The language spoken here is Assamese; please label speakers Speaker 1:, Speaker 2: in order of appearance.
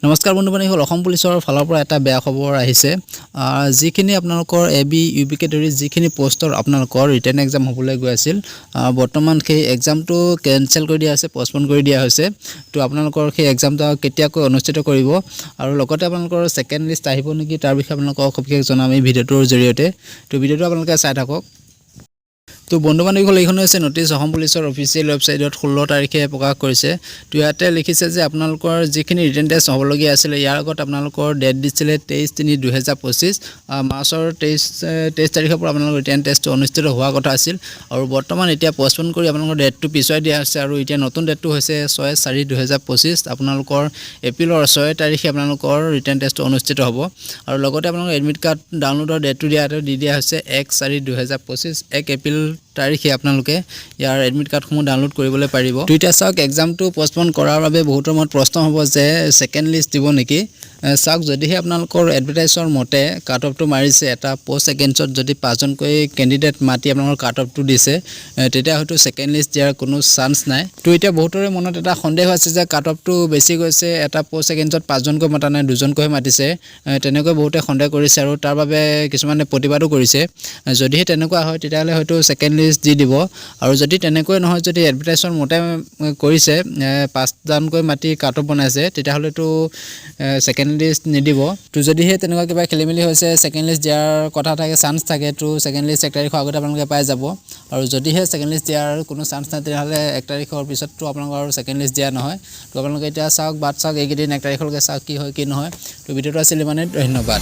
Speaker 1: নমস্কাৰ বন্ধু বান্ধৱীসকল, অসম পুলিচৰ ফালৰ পৰা এটা বেয়া খবৰ আহিছে। যিখিনি আপোনালোকৰ এ বি, ইউ বিকে ধৰি যিখিনি পষ্টৰ আপোনালোকৰ ৰিটেন এক্সাম হ'বলৈ গৈ আছিল, বৰ্তমান সেই এক্সামটো কেঞ্চেল কৰি দিয়া হৈছে, পষ্টপন কৰি দিয়া হৈছে। তো আপোনালোকৰ সেই এক্সামটো কেতিয়াকৈ অনুষ্ঠিত কৰিব আৰু লগতে আপোনালোকৰ ছেকেণ্ড লিষ্ট আহিব নেকি, তাৰ বিষয়ে আপোনালোকক সবিশেষ জনাম এই ভিডিঅ'টোৰ জৰিয়তে। তো ভিডিঅ'টো আপোনালোকে চাই থাকক। তো বন্ধু বান্ধৱীসকল, এইখন হৈছে নটিচ। অসম পুলিচৰ অফিচিয়েল ৱেবছাইটত 16 তাৰিখে প্ৰকাশ কৰিছে। তো ইয়াতে লিখিছে যে আপোনালোকৰ যিখিনি ৰিটেন টেষ্ট হ'বলগীয়া আছিলে, ইয়াৰ আগত আপোনালোকৰ ডেট দিছিলে 23/3/2025। মাৰ্চৰ 23 তাৰিখৰ পৰা আপোনালোকৰ ৰিটেন টেষ্টটো অনুষ্ঠিত হোৱা কথা আছিল আৰু বৰ্তমান এতিয়া পষ্টপন কৰি আপোনালোকৰ ডেটটো পিছুৱাই দিয়া হৈছে আৰু এতিয়া নতুন ডেটটো হৈছে 6/4/2025। আপোনালোকৰ এপ্ৰিলৰ 6 তাৰিখে আপোনালোকৰ ৰিটেন টেষ্টটো অনুষ্ঠিত হ'ব। আৰু লগতে আপোনালোকৰ এডমিট কাৰ্ড ডাউনলোডৰ ডেটটো দি দিয়া হৈছে 1/4/2025। 1 এপ্ৰিল তাৰিখে আপোনালোকে ইয়াৰ এডমিট কাৰ্ডসমূহ ডাউনলোড কৰিবলৈ পাৰিব। তো এতিয়া চাওক, এক্সামটো পষ্টপন কৰাৰ বাবে বহুতৰ মনত প্ৰশ্ন হ'ব যে ছেকেণ্ড লিষ্ট দিব নেকি? চাওক, যদিহে আপোনালোকৰ এডভাৰটাইজৰ মতে কাট অফটো মাৰিছে, এটা পষ্ট এগেইনষ্টত যদি পাঁচজনকৈ কেণ্ডিডেট মাতি আপোনালোকৰ কাট অফটো দিছে, তেতিয়া হয়তো ছেকেণ্ড লিষ্ট দিয়াৰ কোনো চান্স নাই। তো এতিয়া বহুতৰে মনত এটা সন্দেহ আছে যে কাট অফটো বেছি গৈছে, এটা পষ্ট এগেইনষ্টত পাঁচজনকৈ মতা নাই, দুজনকৈহে মাতিছে। তেনেকৈ বহুতে সন্দেহ কৰিছে আৰু তাৰ বাবে কিছুমানে প্ৰতিবাদো কৰিছে। যদিহে তেনেকুৱা হয়, তেতিয়াহ'লে হয়তো ছেকেণ্ড লিষ্ট দি দিব। আৰু যদি তেনেকৈ নহয়, যদি এডভাৰটাইজৰ মতে কৰিছে, পাঁচজনকৈ মাতি কাট অফ বনাইছে, তেতিয়াহ'লেতো ছেকেণ্ড লিষ্ট নিদিব। তো যদিহে তেনেকুৱা কিবা খেলি মেলি হৈছে, ছেকেণ্ড লিষ্ট দিয়াৰ কথা থাকে, চান্স থাকে, তো ছেকেণ্ড লিষ্ট 1 তাৰিখৰ আগতে আপোনালোকে পাই যাব। আৰু যদিহে ছেকেণ্ড লিষ্ট দিয়াৰ কোনো চান্স নাই, তেতিয়াহ'লে 1 তাৰিখৰ পিছততো আপোনালোকৰ আৰু ছেকেণ্ড লিষ্ট দিয়া নহয়। তো আপোনালোকে এতিয়া চাওক, বাট চাওক, এইকেইদিন 1 তাৰিখলৈকে চাওক কি হয় কি নহয়। তো ভিডিঅ'টো আছিল ইমানেই। ধন্যবাদ।